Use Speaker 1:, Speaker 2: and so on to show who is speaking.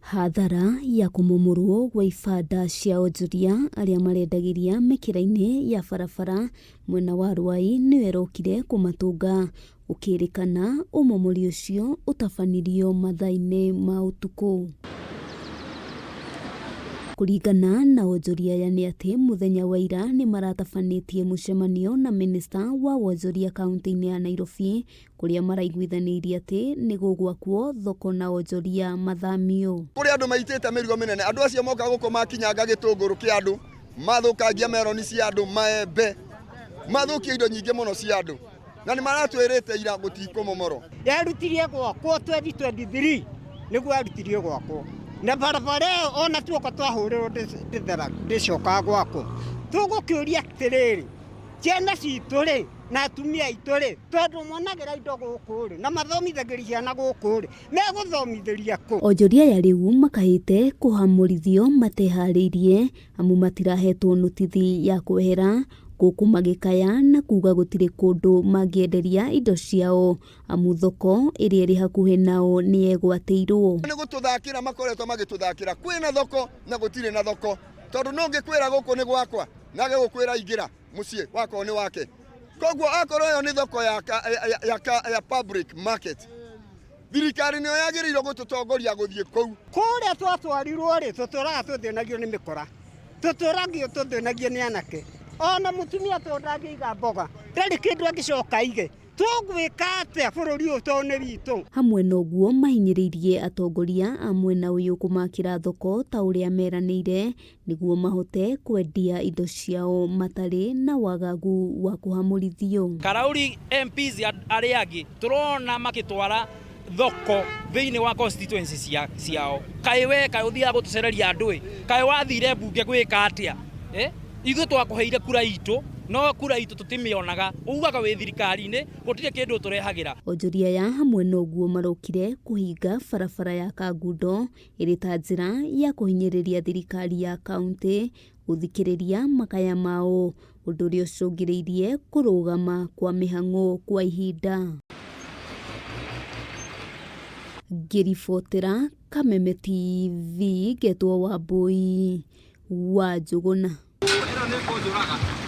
Speaker 1: Hathara ya kũmomorwo gwa ibanda cia onjoria arĩa marendagĩria mĩkĩra-inĩ ya barabara mwena wa Ruai nĩyo ĩrokire kũmatũnga, gũkĩrĩkana ũmomori ũcio ũtabanirio mathaa-inĩ ma ũtukũ. Kũringana na onjoria aya nĩ atĩ mũthenya wa ira nĩ maratabanĩtie mũcemanio na mĩnĩsta wa wonjoria kaunti-inĩ ya Nairobi kũrĩa maraiguithanĩirie atĩ nĩ gũgwakwo thoko na onjoria mathamio.
Speaker 2: Kũrĩ andũ maitĩte mĩrigo mĩnene, andũ acio moka gũkũ makinyanga gĩtũngũrũ kĩa andũ, mathũkangia meroni cia andũ, maembe, mathũkia indo nyingĩ mũno cia andũ, na nĩ maratwĩrĩte ira gũtikũmomorwo.
Speaker 3: Yarutirie gwakwo 2023 nĩguo yarutirie gwakwo na barabara ĩyo ona tuoka twahũrĩrwo ndĩcokaga gwakwo. Tũgũkĩũria atĩrĩrĩ, ciana citũ rĩ na atumia aitũ rĩ, tondũ monagĩra indo gũkũ rĩ na mathomithagĩria ciana gũkũ rĩ, megũthomithĩria kũ?
Speaker 1: Onjoria aya rĩu makahĩte kũhamũrithio mateharĩirie amu matirahetwo nũtithi ya kwehera gũkũ magĩkaya na kuga gũtirĩ kũndũ mangĩenderia indo ciao amu thoko ĩrĩa ĩrĩ hakuhĩ nao nĩ yegwatĩirwo.
Speaker 2: Nĩ gũtũthakĩra makoretwo magĩtũthakĩra, kwĩna thoko na gũtirĩ na thoko, tondũ no ngĩkwĩra gũkũ nĩ gwakwa na agĩgũkwĩra ingĩra mũciĩ wakorwo nĩ wake. Koguo akorwo ĩyo nĩ thoko ya public market, thirikari nĩyo yagĩrĩirwo gũtũtongoria gũthiĩ kũu.
Speaker 3: Kũrĩa twatwarirwo rĩ, tũtũraga tũthĩnagio nĩ mĩkora, tũtũragio tũthĩnagio nĩ anake, ona mũtumia tondũ ndangĩiga mboga ndarĩ kĩndũ angĩcoka aige. Tũgwĩka atĩa bũrũri ũyũ tondũ nĩ witũ?
Speaker 1: Hamwe na ũguo mahinyĩrĩirie atongoria a mwena ũyũ kũmakĩra thoko ta ũrĩa meranĩire nĩguo mahote kwendia indo ciao matarĩ na wagagu wa kũhamũrithio.
Speaker 4: Karauri MPs arĩa angĩ tũrona makĩtwara thoko thĩinĩ wa constituency ciao. Kaĩ we kaĩ ũthiaga gũtũcereria andũ ĩ, kaĩ wathire mbunge gwĩka atĩa? Ithuĩ twakũheire kura itũ no kura itũ tũtimĩonaga, ugaga wĩ thirikari-inĩ gũtirĩ kĩndũ ũtũrehagĩra.
Speaker 1: Onjoria aya hamwe na ũguo marokire kũhinga barabara ya Kangundo ĩrĩ ta njĩra ya kũhinyĩrĩria thirikari ya kaunti gũthikĩrĩria makaya mao, ũndũ ũrĩa ũcũngĩrĩirie kũrũgama kwa mĩhang'o kwa ihinda. Ngĩribotera Kameme TV ngetwo Wambũi wa Njũgũna.
Speaker 4: Ĩno nĩ kũnjũraga.